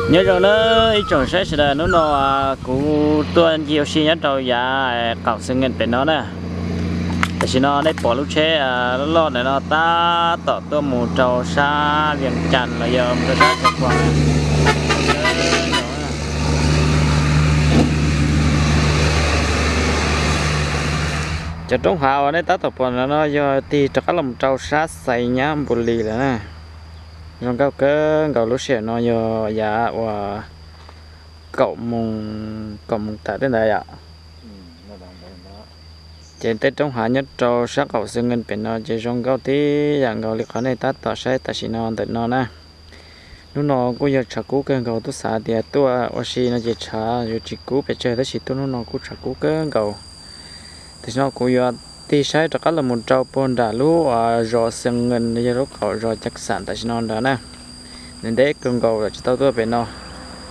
Nyob zoo na ib tsoom saib sawv daws, hnub no kuv tuaj ncig ua si nyob rau yav qaum Xeev Nkees pem no na. Tam sim no nej pom lub tsheb loj loj ntawm no tab tom tuaj mus rau sab Vias Cas los yog mus rau sab Xeev Khuam. Cov roob hav uas nej tab tom pom ntawm no yog tig rov qab los rau sab Xais Nyab Npus Lis lawm na. Zoo nkauj kawg nkaus, lub sij hawm no yog yav uas kaum moos, kaum moos tawm tej ntawd yom. Ces tej roob hav nyob rau sab qaum Xeev Nkees pem no ces zoo nkauj tib yam nkaus li qhov nej tab tom saib tam sim no ntawm no na. Hnub no kuj yog tshav kub kawg nkaus, twb xav tias tuaj ua si no ces tshav yuav tsis kub pes tsawg tab sis tuaj hnub no kuj tshav kub kawg nkaus. Tam sim no kuv yuav tig saib rov qab los mus rau puag nram lub zos Xeev Nkees, yog lub qaum zos Cas Xam tam sim no nrad na. Ntev ntev kawg nkaus lawm tsis tau tuaj pem no.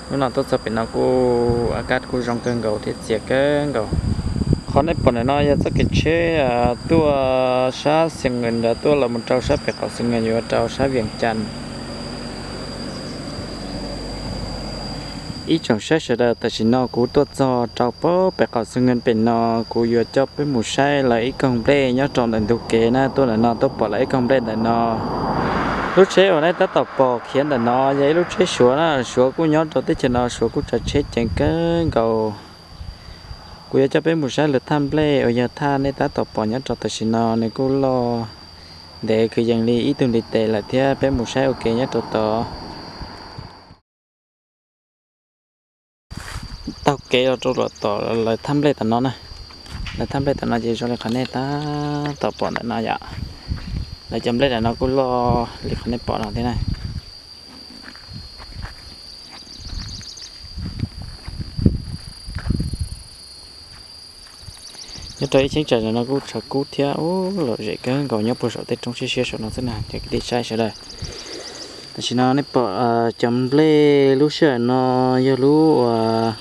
Hnub no tuaj txog pem no kuj a kab kuj zoo kawg nkaus thiab txias kawg nkaus. Qhov nej pom ntawm no yog txoj kev tsheb tuaj sab Xeev Nkees nrad tuaj los mus rau sab pem qaum Xeev Nkees yuav rau sab Vias Cas. Ib tsoom saib sawv daws, tam sim no kuv tuaj txog rau pem qaum Xeev Nkees pem no, kuv yuav coj peb mus saib lawv ib koog nplej nyob rau ntawm ntug kev na. Tuaj ntawm no tuaj pom lawv ib koog nplej ntawm no. Lub tsheb uas nej tab tom pom khiav ntawm no yog ib lub tsheb Suav na, Suav kuj nyob rau teb chaws no, Suav kuj tsav tsheb ceev kawg nkaus. Kuv yuav coj peb mus saib lawv thaj nplej uas yog thaj nej tab tom pom nyob rau tam sim no, nws kuj loj ntev kwv yees li ib tug ntiv tes lawm thiab. Peb mus saib ua ke nyob rau tod. Taug kev los rau tom lawv thaj nplej tom no na. Lawv thaj nplej tom no ces zoo li qhov nej tab tom pom ntawm no yom. Lawv cov nplej ntawm no kuj loj li qhov nej pom no thiab na. Nyob rau ib cheeb tsam no kuj tshav kub thiab, ub, lom zem kawg nkaus nyob puag saum tej roob siab siab saum no xwb na cov kwv tij saib sawv daws. Tam sim no nej pom cov nplej lub sij hawm no yog lub uas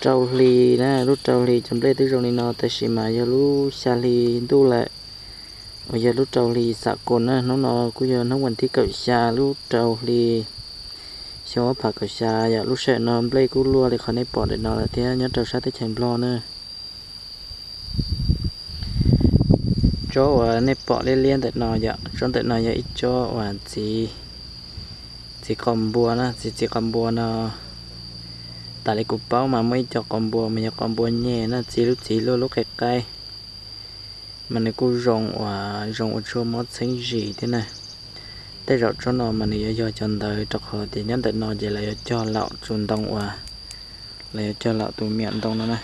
rau hli na, lub rau hli cov nplej twb zoo li no, tab sis mas yog lub xya hli ntuj lawm uas yog lub rau hli xam kus na. Hnub no kuj yog hnub vas thib kaum xya lub rau hli xyoo ob phav kaum xya yom. Lub sij hawm no nplej kuj luaj li qhov nej pom ntawm no lawm thiab nyob rau sab teb chaws Nplog na. Tsob uas nej pom liab liab ntawm no yom, tsob ntawm no yog ib tsob uas txiv, txiv qos npua na, txiv, txiv qos npua no. Tas li kuv paub mas muaj ib co qos npua mas yog qos npua nyeg na, txiv lub txiv luaj lub qe qaib. Mas nws kuj zoo uas zoo ua tshuaj mob txheeb zis thiab na. Tej zaum tsob no mas nws yuav yog cov ntawd rau qhov tias nyob ntawm no ces lawv yuav cog laum tus ntoo uas, lawv yuav cog laum tus miam ntoo no na.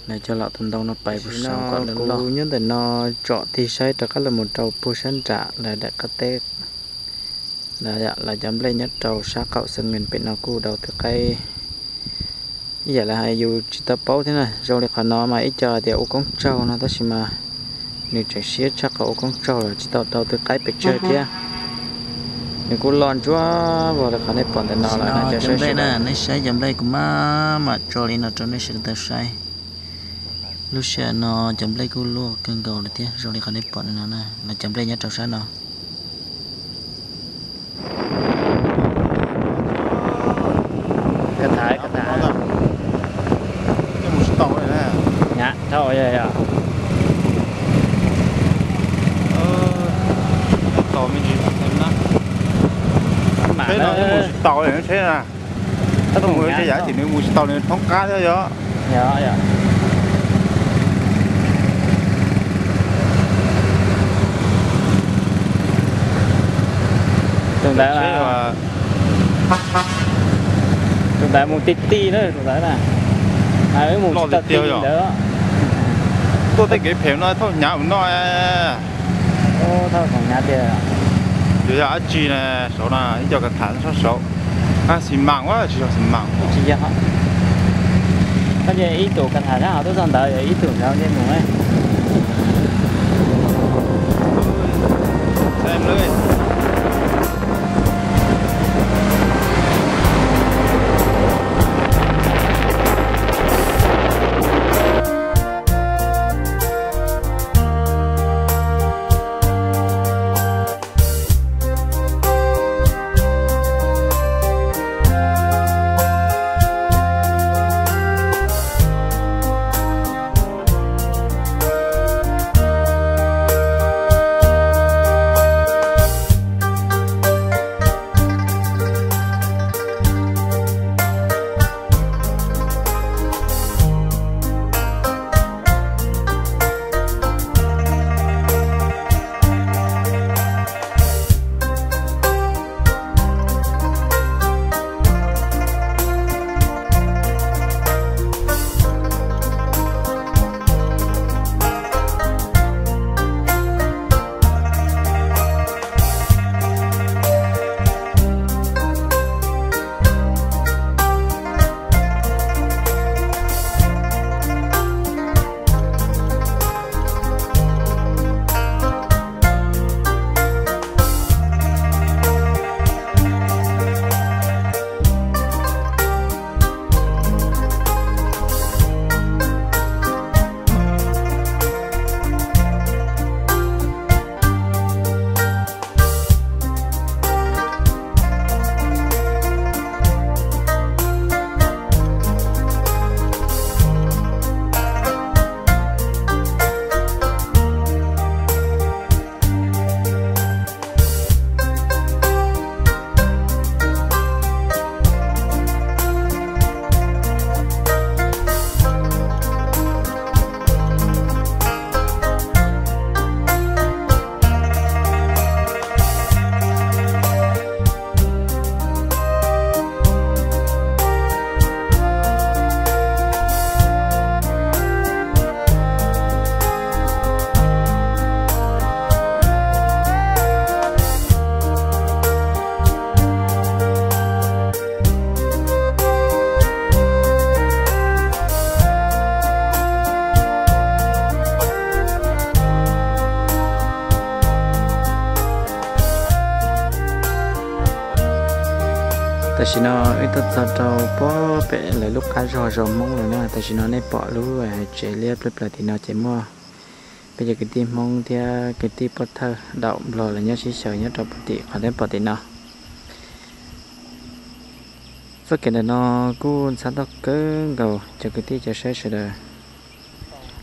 Lawv cog laum tus ntoo no pais puag saum kom loj loj. Nyob ntawm no tsom tig saib rov qab los mus rau puag sab nram lawv daim qab teb. Lawv cov nplej nyob rau sab qaum Xeev Nkees pem no kuj daus twb qaib. Ib yam li hais yus tsis tau paub thiab na, zoo li qhov no mas ib co hais tias ua koob tsaug no tab sis mas nws tseem siab tshaj qhov ua koob tsaug lawm, tsis tau daus twb qaib pes tsawg thiab. Nws kuj loj ntsuab vog li qhov nej pom ntawm no lawm na cov saib sawv daws. Nej saib cov nplej kuv mam mam tso li no rau nej sawv daws tau saib. Lub sij hawm no cov nplej kuj luaj kawg nkaus lawm thiab, zoo li qhov nej pom no na, lawv cov nplej nyob rau sab no. Mus tsis tau li tsheb na. Tab sis mus tsis tau li thoob qab thiab yom. Tus ntawd, tus ntawd mus ti ti na, tus ntawd na. Mus tsis tau ti li ntawd. Tuaj tej kev phem no thauj hnyav ua no. Thauj hnyav tiag. Yuav yog dab tsi na, saud na ib co kav tham sab saud. Xi mas ua tsis yog xi mas. Tsis yog. Koj cia ib tug kav tham sab hauv tuaj txog ntawd, ib tug nrad nce mus. Tam sim no wb tuaj txog rau puag pem lawv lub qab zog zos Hmoob lawm na. Tam sim no nej pom lub tsev liab pliab plaws tim no ces muaj peb cov kwv tij Hmoob thiab kwv tij pov thawj daum Nplog lawv nyob sib xyaw nyob rau puag tim qhov nej pom tim no. Txoj kev ntawm no kuj ntxhab toj kawg nkaus cov kwv tij cov saib sawv daws.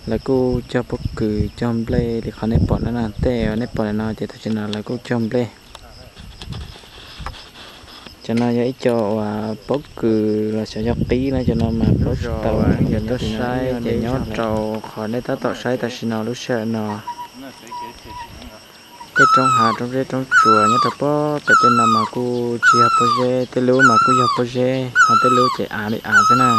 Lawv kuj cog pob kws cog nplej li qhov nej pom no na, tej uas nej pom ntawm no ces tam sim no lawv kuj cog nplej. Cov no yog ib co uas pob kws los xyov yog qib na, cov no mas paub tsis tau. Yog tuaj saib ces nyob rau qhov nej tab tom saib tam sim no lub sij hawm no, tej roob hav roob zeb roob tsuas nyob rau puag pem tej no mas kuj tsis yog pob zeb, tej lub mas kuj yog pob zeb ho tej lub ces av li av xwb na.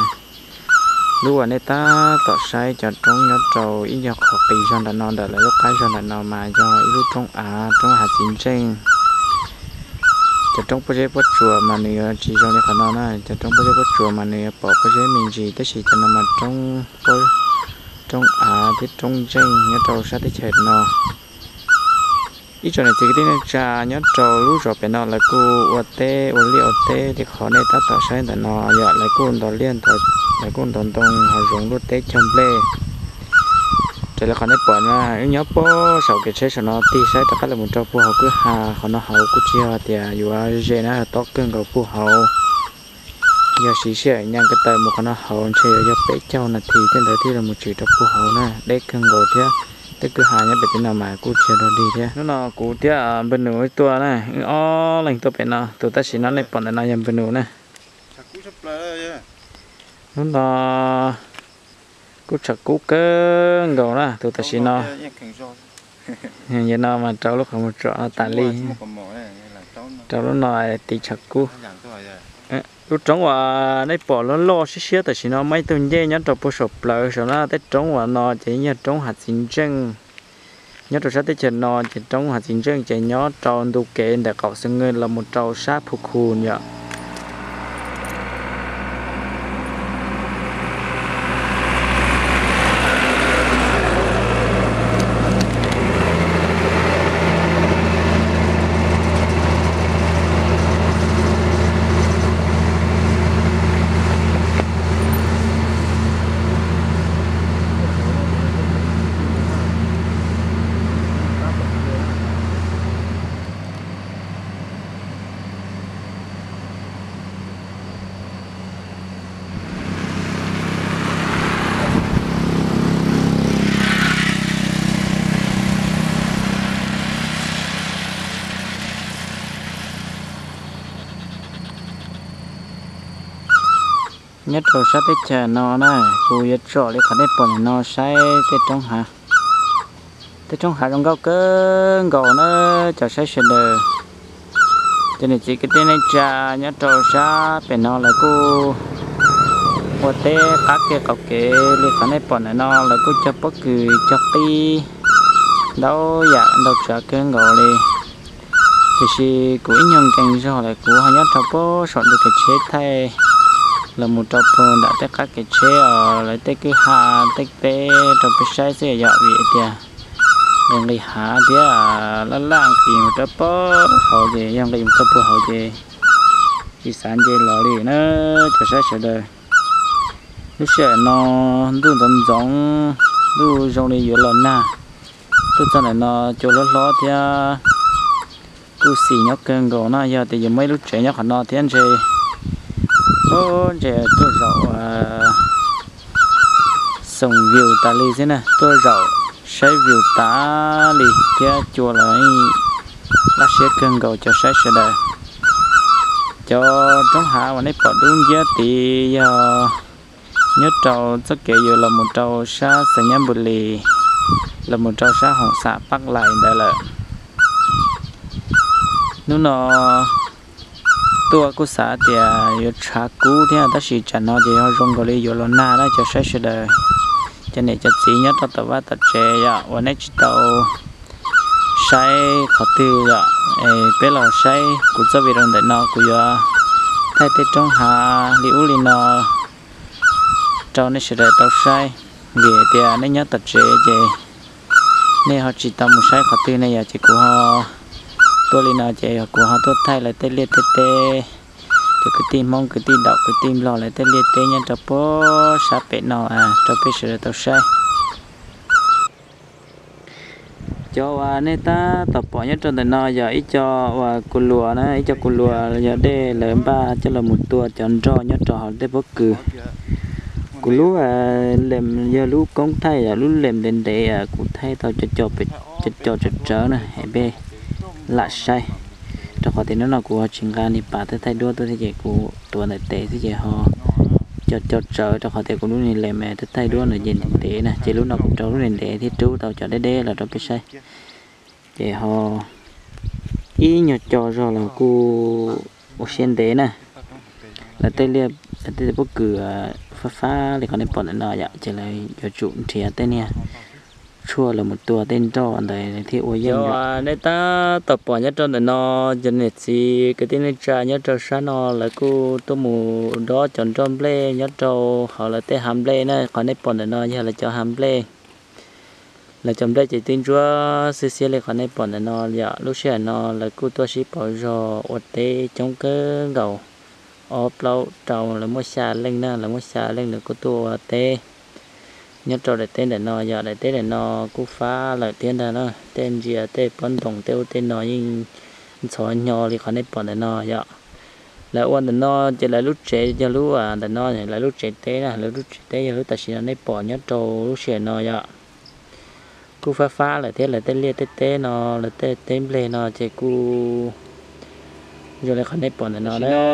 Lub uas nej tab tom saib cov roob nyob rau ib nyuag qhov qis zog nram no ntawm lawv lub qab zog nram no mas yog ib lub roob av, roob hav txiv ntseej. Cov roob pob zeb pob tsuas mas nws yuav tsis zoo li qhov no na, cov roob pob zeb pob tsuas mas nws yuav pom pob zeb me ntsis, tab sis cov no mas roob, roob av thiab roob ntseej nyob rau sab teb chaws no. Ib tsoom niam txiv kwv tij neej tsa nyob rau lub zos pem no lawv kuj ua teb ua liaj ua teb li qhov nej tab tom saib ntawm no yom, lawv kuj ntov liaj, lawv kuj ntov ntoo hav zoov luaj teb cog nplej. Raws li qhov nej pom na, wb nyob puag saum kev tsheb saum no tig saib rov qab los mus rau puag hauv kwj ha, qhov no hauv kuj tsis yog tias yuav ze na, tob kawg nkaus puag hauv. Yog siv sij hawm nyas ko taw mus qhov no hauv ntshe yuav yog peb caug nas this tej ntawd thiaj los mus tshwm rau puag hauv na, deb kawg nkaus thiab. Tej kwj ha nyob pem tej no mas kuj tsis yog dog dig thiab. Hnub no kuv thiab npawg Nus tuaj na, wb ob leeg tuaj pem no, tus tam sim no nej pom ntawm no yog npawg Nus na. Hnub no kuj tshav kub kawg nkaus na, tus tam sim no. Yog no mas rau lub qhov muag tsom no tas li, rau lub no tiv tshav kub. Lub roob uas nej pom loj loj siab siab tam sim no muaj ib tug ncej nyob rau puag saum plawv saum na, tej roob uas no ces yog roob hav txiv ntseej. Nyob rau sab teb chaws no ces roob hav txiv ntseej ces nyob rau ntu kev ntawm qaum Xeev Ngwj los mus rau sab Phu Khu yom. Nyob rau sab teb chaws no na, kuv yuav tsom li qhov nej pom ntawm no saib tej roob hav. Tej roob hav zoo nkauj kawg nkaus na cov saib sawv daws. Cov niam txiv kwv tij neej tsa nyob rau sab pem no lawv kuj ua teb qab kev qaum kev li qhov nej pom ntawm no, lawv kuj cog pob kws cog qib ntau yam ntau tsav kawg nkaus li. Tiam sis kuv ib nyuag nkees zog lawm, kuv ho nyob rau puag saum ntu kev tsheb thaij los mus rau puag nram tej qab kev tsheb os, lawv tej kwj ha tej peb rau peb saib xwb yom, vim tias nqis nqis hav thiab laj laj nqis mus rau puag hauv ces yog nqis mus txog puag hauv ces tsis xav nce los li na cov saib sawv daws. Lub sij hawm no ntuj ntxoov ntxoov, ntuj zoo li yuav los nag. Tuaj txog ntawm no cua hlob hlob thiab kuj xis nyob kawg nkaus no, yog tias yuav muaj ib lub tsev nyob qhov no thiab ntshe ntshe tuaj zaum xoo view tas li xwb na, tuaj zaum saib view tas li thiab cua los laj siab kawg nkaus cov saib sawv daws. Cov roob hav uas nej pom dub nciab tid yog nyob rau txoj kev yuav los mus rau sab Xeev Nyab Npu Lis, los mus rau sab Hoom Xam Paj Lais ntawd lawm. Hnub no tuaj kuj xav tias yuav tshav kub thiab tab sis tsam no ces ho zoo nkaus li yuav los nag na cov saib sawv daws. Cov niam cov txiv nyob rau tom vaj tom tsev yom uas nej tsis tau saib qhov twg yom, peb los saib kuv txoj video ntawm no kuv yuav thaij tej roob hav li ub li no rau nej sawv daws tau saib. Vim tias nej nyob tom tsev ces nej ho tsis tau mus saib qhov twg ne yom, ces kuv ho tuaj li no ces kuv ho tuaj thaij lawv tej liaj tej teb cov kwv tij Hmoob, kwv tij Daum, kwv tij Nplog lawv tej liaj teb nyob rau puag sab pem no rau peb sawv daws tau saib. Cov uas nej tab tom pom nyob rau ntawm no yog ib co uas kuv luas na, ib co kuv luas yog dej lawv npaj coj los mus tua cov nroj nyob rau hauv tej pob kws. Kuv lub lem yog lub koob thaij, yog lub lem ntev ntev, kuv thaij tau cov co tsawv tsawv na es peb lam saib, rau qhov tias hnub no kuv ho tsis nqa niag pas thaij duab tuaj thiab ces kuv tuav ntawm tes thiab ces ho co co tsawv rau qhov tias kuv lub niag lem thaij duab no ces ntev ntev na, ces lub no kuv rau lub ntev ntev thiab rub tau cov deb deb los rau peb saib. Ces ho ib nyuag co zog los kuj ua siab ntev na. Lawv tej liaj, lawv tej pob kws fab fab li qhov nej pom ntawm no yom, ces lawv yuav tsum nrhiav tej niag tshuaj los mus tua tej nroj ntawd thiaj ua yeej. Nej tab tom pom nyob rau ntawm no, cov niam txiv kwv tij neej tsa nyob rau sab no lawv kuj tuaj mus dob cov nroj nplej nyob rau hauv lawv tej hav nplej na. Qhov nej pom ntawm no yog lawv cov hav nplej. Lawv cov nplej ces twb ntsuab xiab xiab li qhov nej pom ntawm no yom. Lub sij hawm no lawv kuj tuaj sib pauv zog ua teb coob kawg nkaus, ob plaub rau lawv muaj xya leej na, lawv muaj xya leej lawv kuj tuaj ua teb nyob rau daim teb ntawm no yom. Daim teb ntawm no kuj fab lawm thiab ntag na, tej ntsia tej pob ntoos tej ub tej no yeej ntxhov hnyo li qhov nej pom ntawm no yom. Lawv ua ntawm no ces lawv lub tsev yog lub ntawm no, lawv lub tsev teb na, lawv lub tsev teb yog lub tam sim no nej pom nyob rau lub sij hawm no yom. Kuj fab fab lawm thiab lawv tej liaj tej teb no, lawv tej teb nplej no ces kuj zoo li qhov nej pom ntawm no.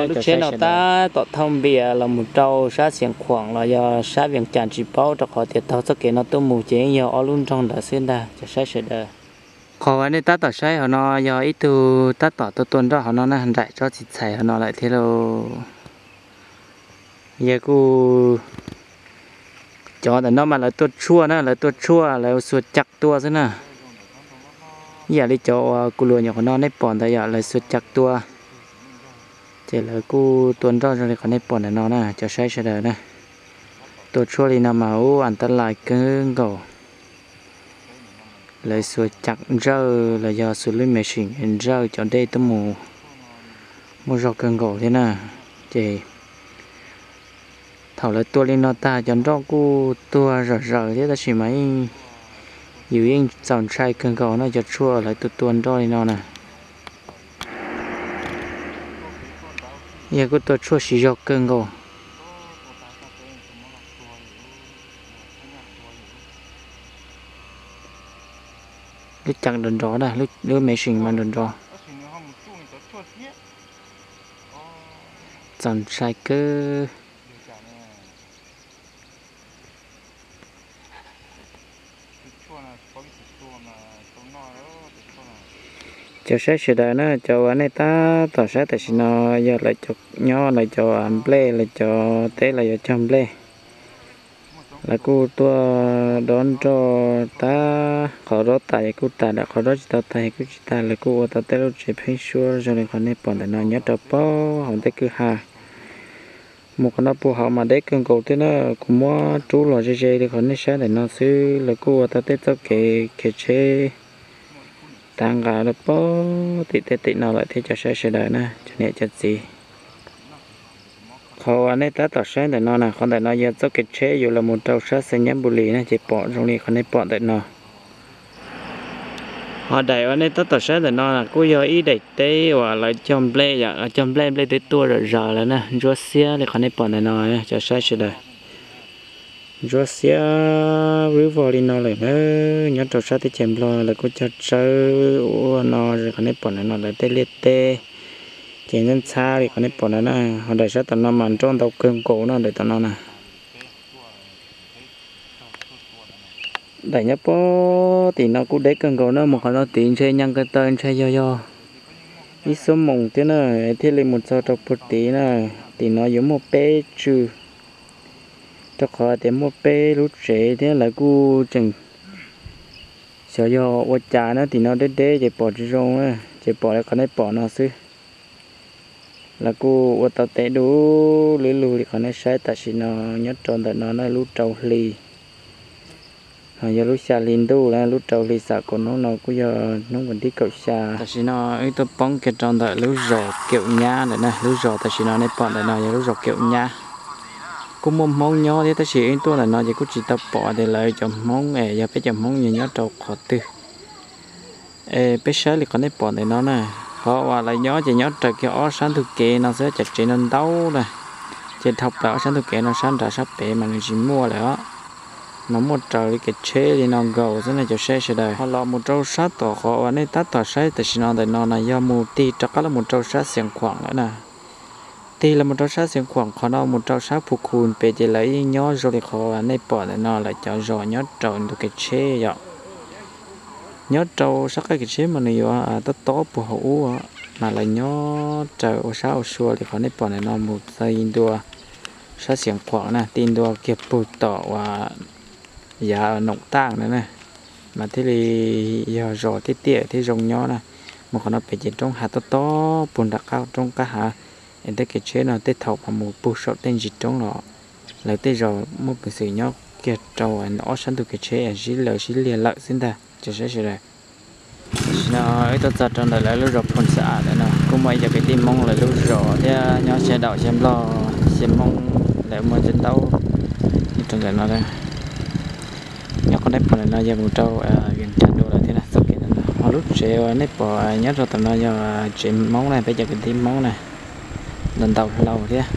Lub tsheb no tab tom thauj npias los mus rau sab Xiav Khuam los yog sab Vias Cas tsis paub rau qhov tias taug txoj kev no tuaj mus ces yeej yog ob lub nroog ntawd xwb ntag cov saib sawv daws. Qhov uas nej tab tom saib hauv no yog ib tug tab tom tua tua nroj hauv no na, nraim tsob txiv txhais hauv no lawm thiab lauj. Yog kuj cov ntawm no mas lawv tua tshuaj na, lawv tua tshuaj lawv xuas cam tua xwb na. Ib yam li cov uas kuv luas nyuam qhuav no nej pom ntawd yom, lawv xuas cam tua. Ces lawv kuj tua nroj zoo li qhov nej pom ntawm no na cov saib sawv daws na. Tua tshuaj li no mas ub antab lais kawg nkaus. Lawv xuas cam ntsawj los yog xuas lub machine ntsawj cov dej tuaj mus muaj zog kawg nkaus thiab na. Ces thaum lawv tua li no tag cov nroj kuj tuag zom zaws thiab tab sis mas yeej, yus yeej txaus ntshai kawg nkaus no cov tshuaj lawv tua tua nroj li no na. Yog kuj tua tshuaj siv zog kawg nkaus. Lub cam nrov nrov na, lub machine mas nrov nrov. Txaus ntshai kawg. Cov saib sawv daws na, cov uas nej tab tom saib tam sim no yog lawv cov nyob lawv cov nplej, lawv cov teb lawv yuav cog nplej. Lawv kuj tuaj dob nroj tab, qhov dob tas kuj tas lawm, qhov dob tsis tau tas kuj tsis tas, lawv kuj ua tau tej lub tsev pheeb suab zoo li qhov nej pom ntawm no nyob rau puag hauv ntej kwj ha. Mus qhov no puag hauv mas deb kawg nkaus thiab na, kuv muab rub los ze ze li qhov nej saib ntawm no xwb. Lawv kuj ua tau tej txoj kev khiav tsheb tav nqa rau puag tim tej tim no lawm thiab cov saib sawv daws na, cov niam cov txiv. Qhov uas nej tab tom saib ntawm no na, qhov ntawm no yog txoj kev tsheb yuav los mus rau sab Xeev Nab Npus Lis na, ces pom zoo li qhov nej pom ntawm no. Ho daim uas nej tab tom saib ntawm no kuj yog ib daim teb uas lawv cog nplej, cog nplej, nplej twb tuaj zom zaws lawm na, ntsuab xiab li qhov nej pom ntawm no, cov saib sawv daws. Ntsuab xiab vwb vog li no lawm na, nyob rau sab teb chaws Nplog lawv kuj cog tsawb ua no zoo li qhov nej pom ntawm no, lawv tej liaj teb ces ntxhab ntxhab li qhov nej pom ntawm no na, ho daim sab tom no mas nroj ntau kawg nkaus no daim tom no na. Daim nyob puag tim no kuj deb kawg nkaus na, mus qhov no tid ntshe nyaj ko taw ntshe yog yog ib xuab moos thiab na, thiaj li mus txog rau puag tid na. Tim no yuav muaj peb tswv, rau qhov tias muaj peb lub tsev thiab lawv kuj tseem xyov yog ua cas na, tim no deb deb ces pom tsis zoo, ces pom li qhov nej pom no xwb. Lawv kuj ua tau teb du lwb lug li qhov nej saib tam sim no, nyob rau ntawm no na lub rau hli. No yog lub xya hli ntuj na, lub rau hli xam kaum hnub no kuj yog hnub vas thib kaum xya. Tam sim no wb tuaj poob kiag rau ntawm lub zos Kaum Nyab ntawm na, lub zos tam sim no nej pom ntawm no yog lub zos Kaum Nyab. Kuj muaj Hmoob nyob thiab tab sis wb tuaj ntawm no ces kuj tsis tau pom tias lawv cov Hmoob es yog peb cov Hmoob nyob rau qhov twg. Es peb saib li qhov nej pom ntawm no na, qhov uas lawv nyob ces nyob raws kiag ob sab ntug kev no xwb, cov tsev no ntau na. Ces dhau plaws ob sab ntug kev no sab nrad sab pem mas nws tsis muaj lawm os. Mas muaj raws li kev tsheb li no nkaus xwb na cov saib sawv daws. Ho los mus rau sab tom qhov uas nej tab tom saib tam sim no ntawm no na yog mus tig rov qab los mus rau sab Xiav Khuam lawm na. Tig los mus rau sab Xiav Khuam qhov no mus rau sab Phu Khu pem ces lawv yeej nyob zoo li qhov nej pom ntawm no lawv cov zos nyob rau ntug kev tsheb yom. Nyob rau sab qab kev tsheb mas nws yuav tob tob puag hauv ub mas lawv nyob raws ua sab ua sua li qhov nej pom ntawm no mus txog ntua sab Xiav Khuam na, ti ntua kiag puag tom uas yav Noom Taj na na, mas thiaj li yog zos tiaj tiaj thiab zoo nyob na. Mus qhov no pem ces roob hav tob tob puag nram qab roob qab hav, es tej kev tsheb no tej thaum mas mus puag saum tej ntsis roob los. Lawv tej zos muaj peev xwm nyob kiag rau ob sab ntug kev tsheb sib law sib liag lawm xwb ntag cov saib sawv daws. Tam sim no wb tuaj txog rau ntawm lawv lub zos Phoos Xab Am ntawm no kuj muaj ib co kwv tij Hmoob lawv lub zos thiab nyob xyaw daum xyaw nplog xyaw Hmoob, lawv muaj tsev ntaub rau ntawm no. Nyob qhov nej pom ntawm no yog mus rau Vias Nras Dua lawm thiab na, txoj kev ntawm no. Ho lub tsev uas nej pom nyob rau tom no yog tsev Hmoob na, peb cov kwv tij Hmoob na, ntau ntau hlau thiab.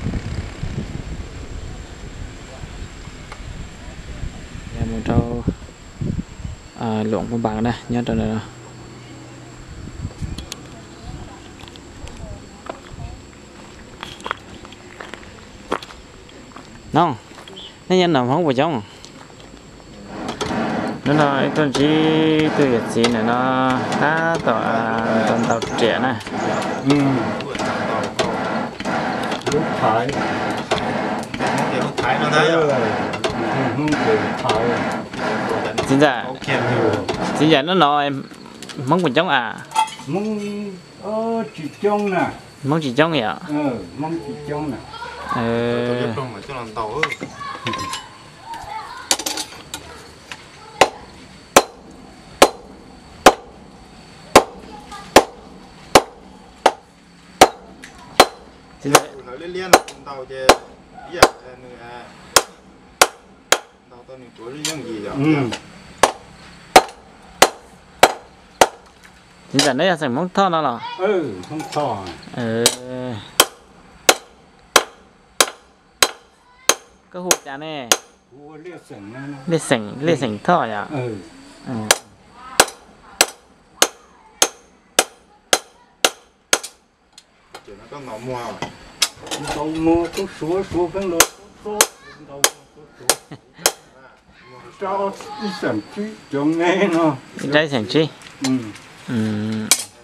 Yog mus rau Luam Phu Npas na nyob rau ntawm no. No, nej nyob no Hmoob puas coob? Hnub no ib tug ntsib tus yawm txiv ntawm no tab tom ntaus riam na. Txiv ntxawm, txiv ntxawm, hnub no Hmoob puas coob a? Hmoob tsis coob yom? Hlawv liab liab no ntaus ces ib yam nws ntaus tau nws tuav yooj yim yom. Txiv ntxawm, neb yog xeem Hmoob Thoj no los? Koj hu cas ne? Liaj xeem, Liaj xeem Thoj yom? Ib rab ib xeem tsib.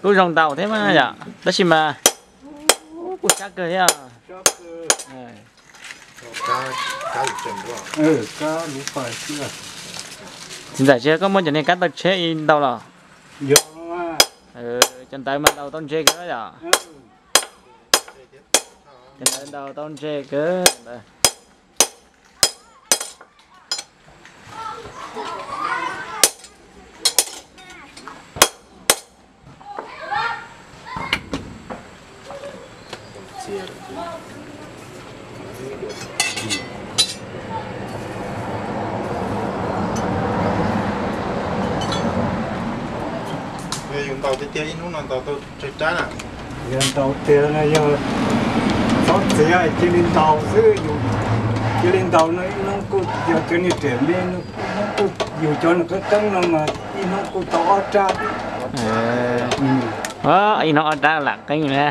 Kuj zoo ntaus thiab mas yom, tab sis mas kuj sab kawg thiab. Txiv ntxawm, tsis koj muab cov niag kab taw tsheb ib ntaus los? Cov ntawd mas ntaus tau ntse kawg yom? Cov ntawd ntaus tau ntse kawg ntawd. Yog yus ntaus tiag tiag ib hnub no ntaus tau tsawg rab na? Yog ntaus tiag no yog txhob txiav, cia li ntaus xwb. Cia li ntaus no ib hnub kuj yog cov niag riam me no, ib hnub kuj yus cov nws qeeb qeeb no mas ib hnub kuj tau ob rab. Ib hnub ob rab lam qeeb na.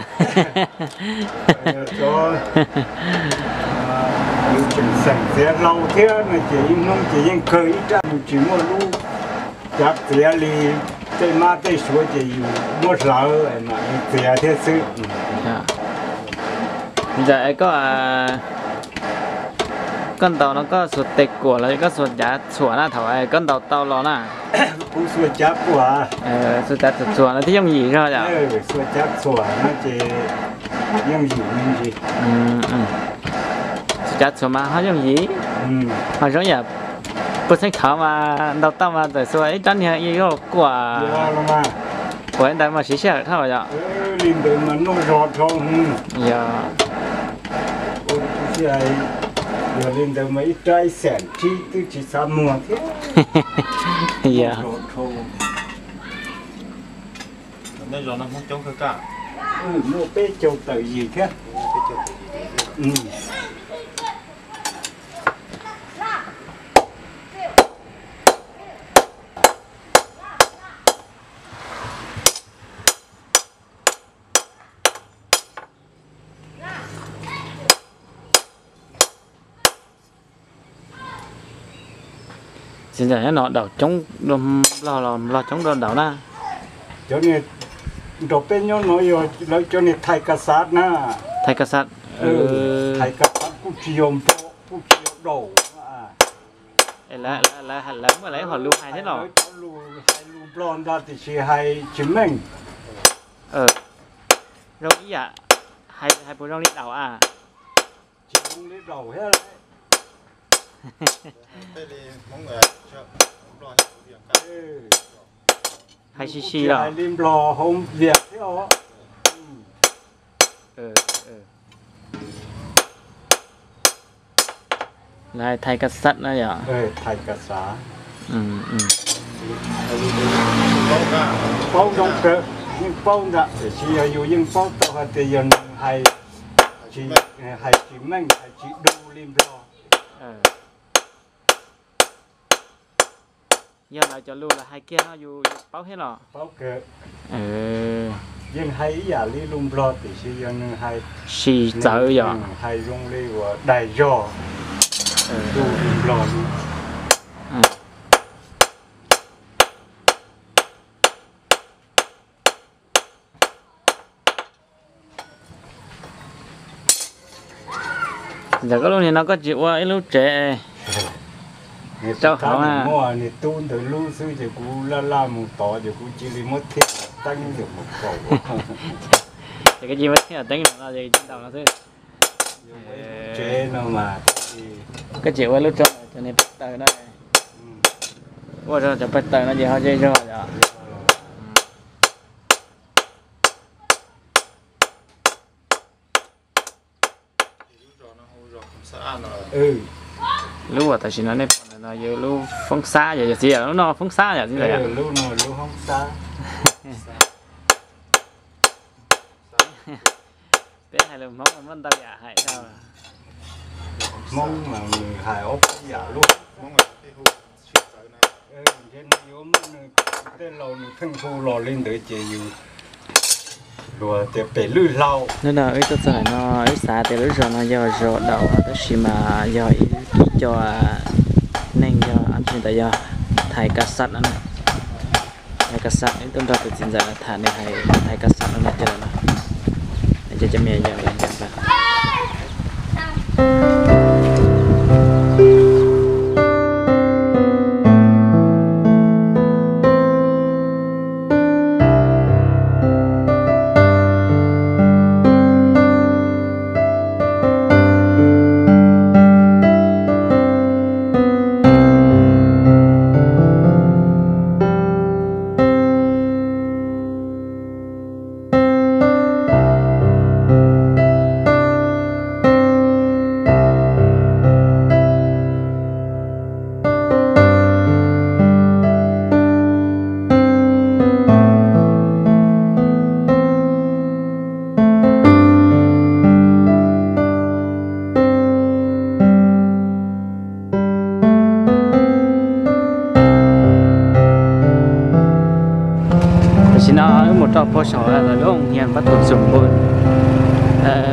Yus tseem xeem txiav hlau thiab no ces ib hnub ces yeej kawg ib rab, yus tsis muaj lub cav txiav li tej mab tej suav ces yus muab hlawv mas yus txiav thiab xwb. Ntxawm, koj, koj ntaus no koj xuas tes kuam los koj xuas cav txhuam na, thaum koj ntaus tau los na? Kuv xuas cav kuam. Xuas cav txhuam txhuam no thiaj yooj yim zog yom? Xuas cav txhuam no ces yooj yim me ntsis. Xuas cav txhuam mas ho yooj yim, ho zoo yam Puag txheej thaud mas ntaus tau mas txawm xuas ib rab niag ib lub kuam, kuam ntawd mas siv sij hawm dhau yom. Li ntawd mas noj zog dhau. Yog, yog li ntawd mas ib rab ib xees tsib twb tsis xav muag thiab. Yog. Muaj peb caug tawm yim thiab. Txiv ntxawm nyob no daus coob, nplog los nplog coob dua daus na. Cov niag nrog peb nyob no yog lawv cov niag thais kas xav na. Thais kas xav. Thais kas xav kuj tsis yog nplog kuj tsis yog daus. Lawv muaj lawv hom lus hais thiab no. Hais lus nplog ntag tiam sis hais tsis meej. Zoo ib yam, hais puas zoo li daus a? Tsis zoo li daus thiab. Hais sib sib los hais li nplog hauv Vias thiab os. Lawv hais thais kas xav na yom. Thais kas xav. Paub zoo kawg, yeej paub ntag tiam sis yog yus yeej paub tau hais tias yog nws hais, hais tsis meej hais tsis du li nplog. Yog lawv cov lus lawv hais kiag no yus paub thiab los? Paub kawg. Yeej hais ib yam li lus nplog tiam sis yog nws hais, sis txawv yom, hais zoo li uas daig zog, lus nplog li. Ntawm koj lub niag no koj tsis ua ib lub tsev rau hauv na? Muaj niag tub ntawd lub xwb ces kuv laj laj mus tod ces kuv cia li muab thiaj teeb mus kaus. Ces koj cia li muab thiaj teeb no ces tsis ntaus no xwb. Tsev no mas koj tsis ua lub tso cov niag paj taws no. Ua rau cov paj taws no ces ho ze zog yom. Lub uas tam sim no nej pom ntawm no yog lub Foob Xab, yog txiv yam lub no Foob Xab yom txiv ntxawm yom. Peb hais lus Hmoob muaj ntau yam hais rau. Hmoob mas nws hais ob peb yam lub. Ntshe nws yuav muab nws tej laus nws pheej hu los li ntawd ces yus luag tias pem lwj hlau. Hnub no wb tuaj txog ntawm no wb xav tias lub zos no yog zos daus tab sis mas yog ib, ib co neeg yog ab tsi ntawd yog thais kas xav no. Thais kas xav, wb tuaj nrog tus txiv ntxawm no tham nws hais thais kas xav no no ces no. Ces cov me nyuam Tam sim no wb mus rau puag saum lawv lub hoos hias Pab Thum Xum Npun,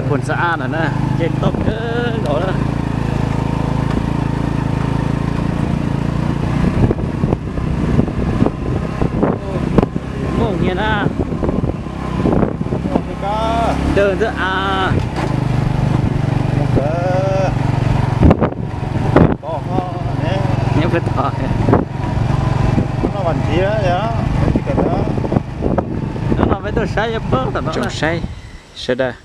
Phuam Xab Ab no na, ces tau kawg nkaus na. Hoos hias na. Dawg ntxawg a. Nyob peb tod. Hnub no peb tuaj saib yuav paub tom no. Tsoom saib sawv daws,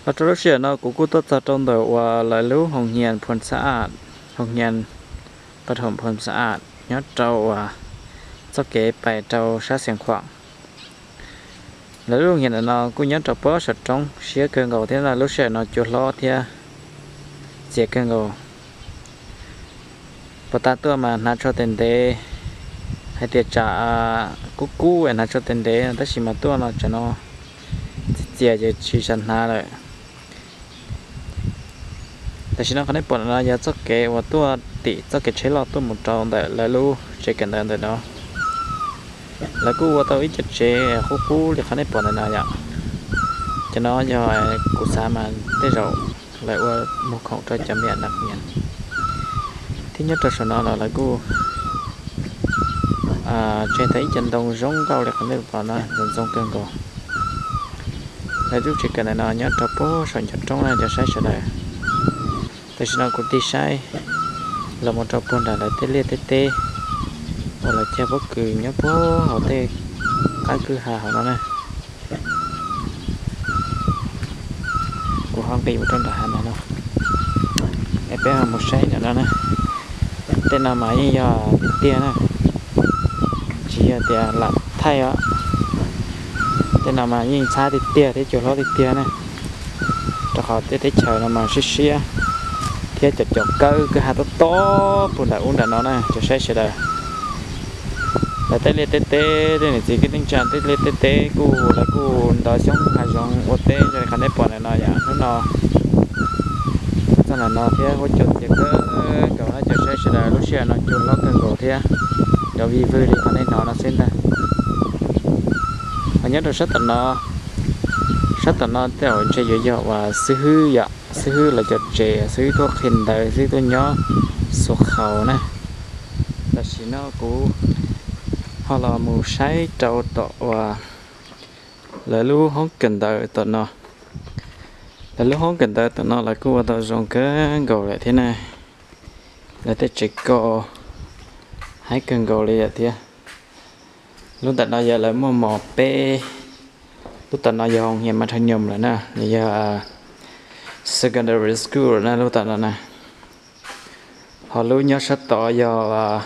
los rau lub sij hawm no kuv kuj tuaj txog rau ntawm uas lawv lub hoos hias Phuam Xab Ab, hoos hias Pha Thoom Phoos Xa As nyob rau uas txoj kev pais rau sab Xeev Khuam. Lawv lub nyiam ntawm no kuj nyob rau pob saum roob siab kawg nkaus thiab no, lub sij hawm no cua hlob thiab txias kawg nkaus. Puag ta tuaj mas hnav tsho tes ntev, hais tias tsam kub kub hnav tsho tes ntev, tab sis mas tuaj no tsam no txias txias ces tsis xav hnav lawm. Tam sim no qhov nej pom no yog txoj kev uas tuaj tim txoj kev tsheb loj tuaj mus rau ntawm lawv lub tsev kawm ntawv ntawm no. Lawv kuj ua tau ib co tsev qub qub li qhov nej pom ntawm no yom. Cov no yog kuv xav mas tej zaum lawv ua muag khoom rau cov me nyuam nas nyias. Thiab nyob rau saum no los lawv kuj tseg tau ib co ntoo zoo nkauj li qhov nej pom no, ntxoov ntxoo kawg nkaus. Lawv lub tsev kawm ntawm no nyob rau puag saum ncov roob na cov saib sawv daws. Tam sim no kuv tig saib los mus rau puag nram lawv tej liaj tej teb uas lawv cog pob kws nyob puag hauv tej qab kwj ha hauv no na. Kuv ho nqis mus rau nram hav ntawm no, es peb ho mus saib ntawm no na. Tej no mas yeej yog tiag tiag na, tsis yog tias lam thaij os. Tej no mas yeej txhab tiag tiag thiab cua hlob tiag tiag na, rau qhov tej teb chaws no mas siab siab thiab cov cov kawb kwj ha tob tob puag nram ub nram no na cov saib sawv daws. Lawv tej liaj tej teb, tej niam txiv kwv tij neej tsa tej liaj tej teb kuj lawv kuj ntov xyoob hav zoov ua teb zoo li qhov nej pom ntawm no yom. Hnub no txog ntawm no thiab huab cua txias kawg nkaus na cov saib sawv daws, lub sij hawm no cua hlob kawg nkaus thiab cov vij vwg li qhov nej hnov no xwb ntag. Ho nyob rau sab tom no, sab tom no tej zaum ntshe yuav yog uas xib hwb yom, xib hwb lawv cov tsev, xib hwb tuaj qhia ntawv, xib hwb tuaj nyob xuas khaus na. Tam sim no kuv ho los mus saib rau tom uas lawv lub hoob kawm ntawv tom no. Lawv lub hoob kawm ntawv tom no lawv kuj ua tau zoo kawg nkaus lawm thiab na. Lawv tej tsev ko haib kawg nkaus li lawm thiab. Lub ntawm no yog lawv muaj mos peb, lub tom no yog hoo hias mas dhau nyoos lawm na, nws yog secondary school lawm na lub tom no na. Ho lub nyob sab tod yog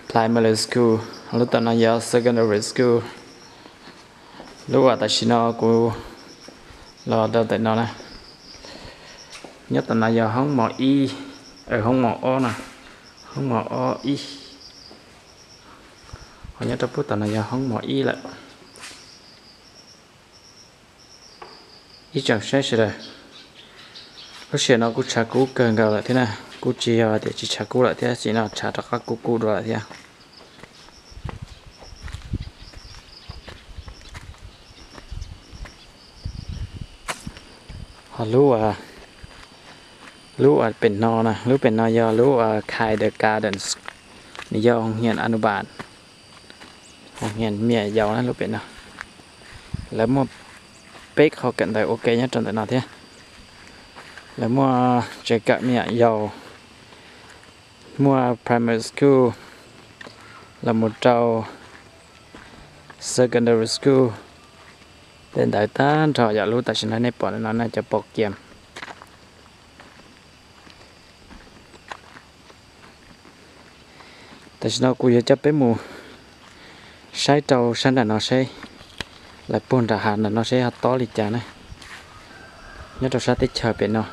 primary school, lub tom no yog secondary school. Lub uas tam sim no kuv los rau ntawm no na, nyob tom no yog hoob mos ib, hoob mos ob na, hoob mos ob ib. Ho nyob rau puag tom no yog hoob mos ib lawm. Ib tsoom saib sawv daws, lub sij hawm no kuj tshav kub kawg nkaus lawm thiab na, kuj tsis yog tias tsis tshav kub lawm thiab, sim no tshav rov qab kub kub dua lawm thiab. Ho lub, lub pem no na, lub pem no yog lub Kai the Gardens, nws yog hoo hias anubas, hoo hias me nyuam yaus na lub pem no. Lawv muaj peb qhov kawm ntawv ua ke nyob rau ntawm no thiab. Lawv muaj tsev kawm me nyuam yaus, muaj primary school los mus rau secondary school. Tej ntawd tag nrho yog lub tam sim no nej pom no na cov pom kiag. Tam sim no kuv yuav coj peb mus saib rau sab nram no seb, lawv puag nram hav nram no seb ho tob li cas na, nyob rau sab teb chaws pem no.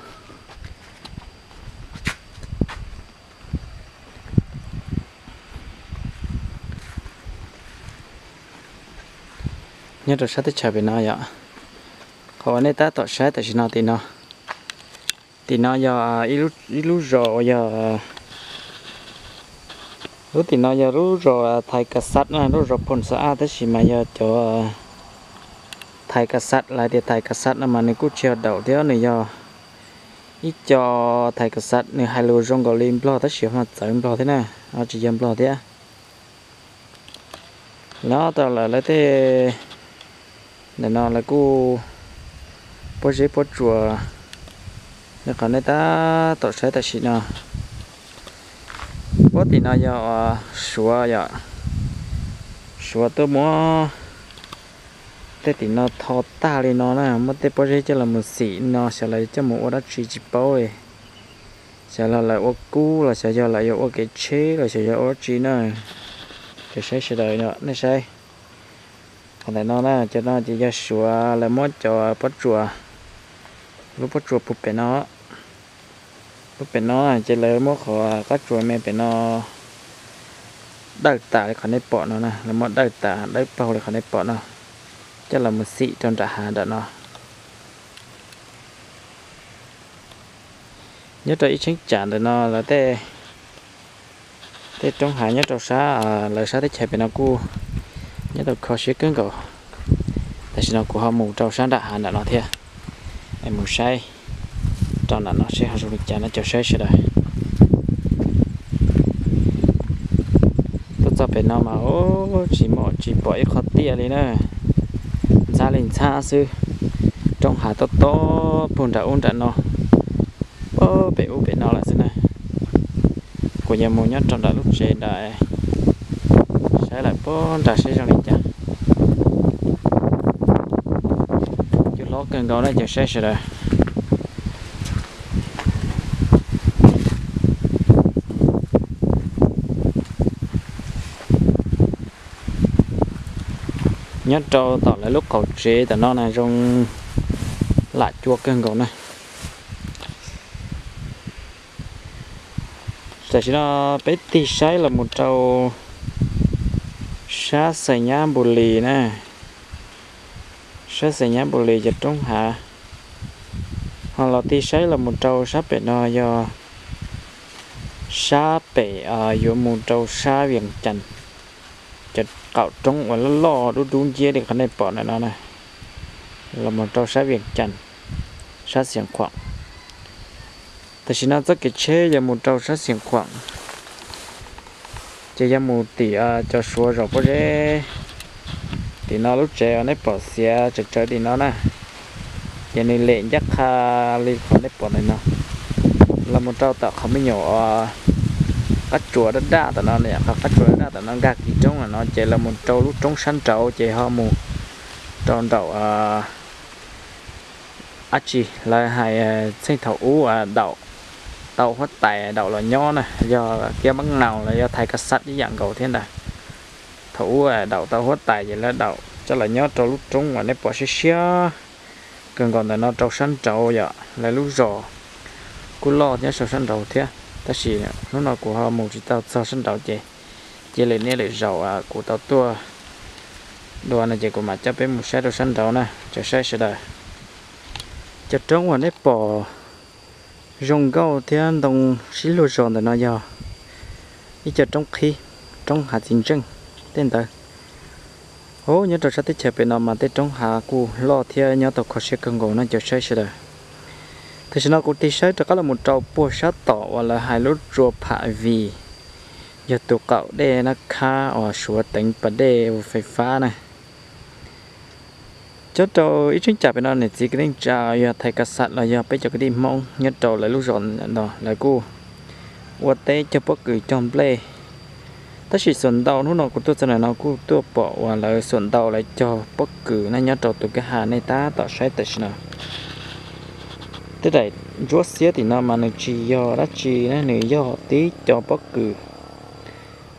Nyob rau sab teb chaws pem no yom, qhov uas nej tab tom saib tam sim no tim no, tim no yog ib lub zos uas yog, lub tim no yog lub zos Thais Kas Xab na, lub zos Phoos Xab Aj, tab sis mas yog cov Thais Kas Xab, lawv tias Thais Kas Xab no mas nws kuj tsis yog daum thiab, nws yog ib co Thais Kas Xab, nws hais lus zoo nkaus li Nplog tab sis ho txawv Nplog thiab na, ho tsis yog Nplog thiab. Nyob tau lawm lawv tej ntawm no lawv kuj pob zeb pob tsuas li qhov nej tab tom saib tam sim no. Pob tim no yog Suav yom, Suav tuaj muab tej tim no tho tag li no na, muab tej pob zeb coj los mus xim no xyov lawv coj mus ua dab tsi tsis paub li. Xyov los lawv ua kub los xyov yog lawv yuav ua kev tsheb los xyov yog ua dab tsi na. Cov saib sawv daws nej saib, qhov ntawm no na, cov no ces yog Suav lawv muab cov pob tsuas, lub pob tsuas puag pem no, lub pem no ces lawv muab qhov qab tsuas me pem no dawj tas li qhov nej pom no na, lawv muab dawj tas dawb paug li qhov nej pom no, coj los mus xim rau nram hav nram no. Nyob rau ib cheeb tsam ntawm no lawv tej, tej roob hav nyob rau sab, lawv sab teb chaws pem no kuj nyob tau kho siab kawg nkaus. Tam sim no kuv ho mus rau sab nram hav nram no thiab, es mus saib rau nram no seb ho zoo li cas no cov saib sawv daws. Tuaj txog pem no mas tsis muaj tsis pom ib qho tiaj li na, ntxhab li ntxhab xwb. Roob hav tob tob puag nram ub nram no, pem ub pem no lawm xwb na. Kuv yuav mus nyob rau nram lub tsev nram, saib lawm puag nram seb zoo li cas. Cua hlob kawg nkaus na cov saib sawv daws. Nyob rau tom lawv lub qaum tsev tom no na zoo lam cua kawg nkaus na. Tam sim no peb tig saib los mus rau sab Xais Nyab Npus Lis na, sab Xais Nyab Npus Lis cov roob hav, ho los tig saib los mus rau sab pem no yog sab pem yuav mus rau sab Vias Cas, cov qaum roob uas loj loj dub dub nciab li qhov nej pom ntawm no na, los mus rau sab Vias Cas, sab Xiav Khuam. Tam sim no txoj kev tsheb yuav mus rau sab Xiav Khuam, ces yuav mus tim cov Suav zaum pob zeb. Tim no lub tsev uas nej pom xiav tsawv tsawv tim no na, ces nws lem ncaj qha li qhov nej pom ntawm no, los mus rau tom qhov me nyuam qab tsuas daj daj tom no, qhov qab tsuas daj daj tom no nkag kiv roob no ces los mus rau lub roob sab nraud ces ho mus rau nraum dab tsi lawv hais txheej thaum ub daum tau huab tais daum los nyob na, yog kiab mab naus los yog thais kas xaj ib yam nkaus thiab ntag. Thaum ub daum tau huab tais ces lawv daum coj los nyob rau lub roob uas nej pom siab siab kawg nkaus ntawm no rau sab nraud yom, lawv lub zos kuj loj nyob rau sab nraud thiab, tab sis hnub no kuv ho mus tsis tau txog sab nraud ces cia li niaj lwm zaus kuv tau tuaj dua no ces kuv mam coj peb mus saib rau sab nraud na cov saib sawv daws. Cov roob uas nej pom zoo nkauj thiab ntoo sib luag zos ntawm no yog ib co roob qhib, roob hav txiv ntseej tej ntawd. Hos nyob rau sab teb chaws pem no mas tej roob hav kuj loj thiab nyob tau kho siab kawg nkaus no cov saib sawv daws. Tam sim no kuv tig saib rov qab los mus rau puag sab tom uas lawv hais lub tsua Pham Vim, yog tus qaum dej nab khab uas Suav teev pas dej fais fab na. Nyob rau ib cheeb tsam pem no niam txiv kwv tij neej tsa yog thais kas xaj los yog peb cov kwv tij Hmoob nyob rau lawv lub zos no lawv kuj ua teb cog pob kws cog nplej. Tab sis xuam ntau hnub no kuv tuaj txog ntawm no kuj tuaj pom uas lawv xuam ntau lawv cog pob kws na nyob rau tus kwj ha nej tab tom saib tam sim no. Tej daim ntsuab xiab tim no mas nws tsis yog dab tsi na, nws yog tib co pob kws.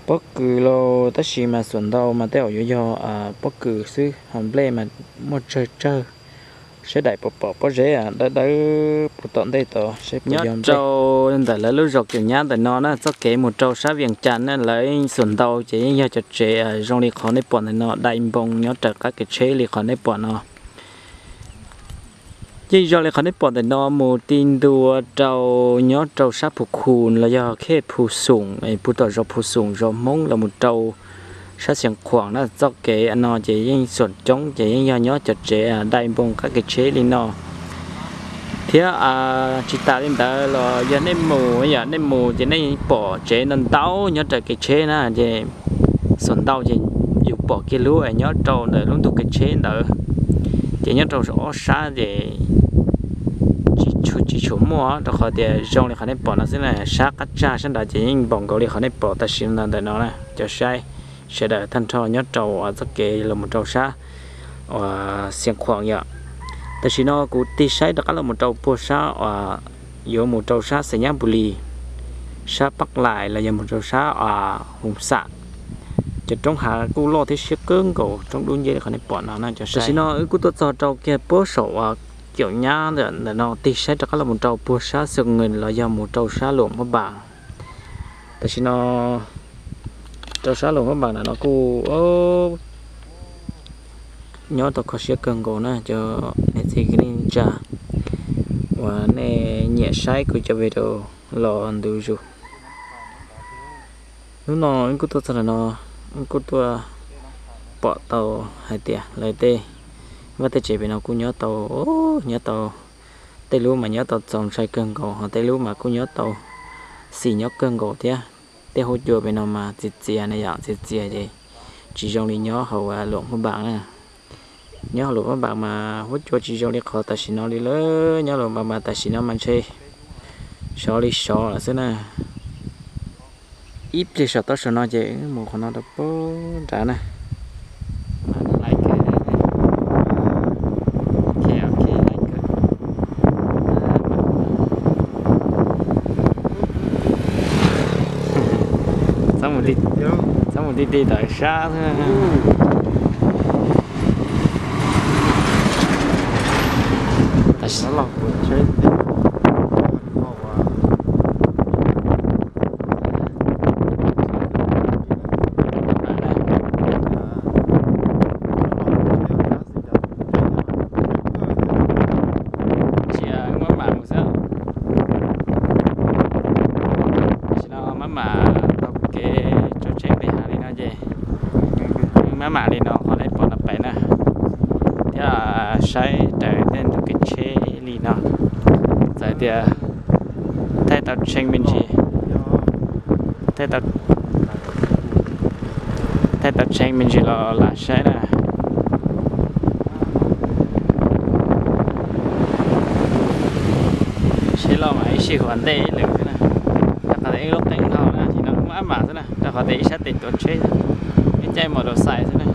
Pob kws lauj, tab sis mas xuam ntau mas tej zaum yuav yog pob kws xwb, ho nplej mas muaj tsawg tsawg. Saib daim pom pom pob zeb dawb dawb puag tom ntej tod saib puas yog nplej. Rau ntawm lawv lub zos Kiam Nyab ntawm no na txoj kev mus rau sab Vias Cas na lawv xuam ntau ces yeej yog cov tsev zoo li qhov nej pom ntawm no dai npoo nyob raws qab kev tsheb li qhov nej pom no. Yeej zoo li qhov nej pom ntawm no mus ti ntua rau nyob rau sab Phu Khu los yog khej Phu Xoom, puag tom zos Phu Xoom zos Hmoob los mus rau sab Xeev Khuam na txoj kev no ces yeej xuam coob ces yeej yog nyob cov tsev dai npoo qab kev tsheb li no. Thiab tsis tas li ntawd los yog nej mus, yog nej mus ces nej pom tsev ntau ntau nyob raws kev tsheb na ces xuam ntau ces yus pom kiag lub nyob rau ntawm lub ntug kev tsheb ntawd. Ces nyob rau ob sab ces tsis tshua muaj rau qhov tias zoo li qhov nej pom no xwb na, sab qab tsag sab nrad ces yeej npaum nkaus li qhov nej pom tam sim no ntawm no na cov saib sawv daws tag nrho nyob rau txoj kev los mus rau sab uas Xeev Khuam yom. Tam sim no kuv tig saib rov qab los mus rau puag sab uas yuav mus rau sab Xais Nyab Npus Lis, sab Paj Lais los yog mus rau sab Hoos Xam. Cov roob hav kuj loj thiab siab kawg nkaus, roob dub nceb li qhov nej pom no na cov saib. Tam sim no wb kuj tuaj txog rau kiag puag saum Caum Nyab ntawm no, tig saib rov qab los mus rau puag sab Xees Nws los yog mus rau sab Luam Phaj Npas. Tam sim no rau sab Luam Phaj Npas ntawm no kuj nyob tau kho siab kawg nkaus na cov niam txiv kwv tij neej tsa uas nej nyiam saib kuv cov video los ntu zus. Hnub no wb kuj tuaj txog ntawm no, wb kuj tuaj pom tau hais tias lawv tej vaj tej tsev pem no kuj nyob tau, nyob tau, tej lub mas nyob tau txaus ntshai kawg nkaus, ho tej lub mas kuj nyob tau xis nyob kawg nkaus thiab. Tej huab cua pem no mas txias txias na yom, txias txias ces tsis zoo li nyob hauv Luam Phaj Npas na. Nyob hauv Luam Phaj Npas mas huab cua tsis zoo li qhov tam sim no li lawm, nyob Luam Phaj Npas tam sim no mas ntshe sov li sov lawm xwb na. Ib pliag saum toj saum no ces mus qhov no rau puag nrad na. Txhob mus ti ti tom sab xwb. Tsis maj mam mus xwb. Tam sim no maj mam taug kev rau tsheb pem hav li no ces maj mam li no qhov nej pom no pem na, thiab saib raws tej ntug kev tsheb li no, txawm tias thaij tau tshee me ntsis, thaij tau tshee me ntsis los lam saib na. Tsheb loj mas ib sij huam ntej ib lwm xwb na, rau qhov tias ib lub qeeb dhau na, sim no muaj ab mam xwb na, rau qhov tias ib sab tes tuav tsheb, ib caij mus rau xais xwb na.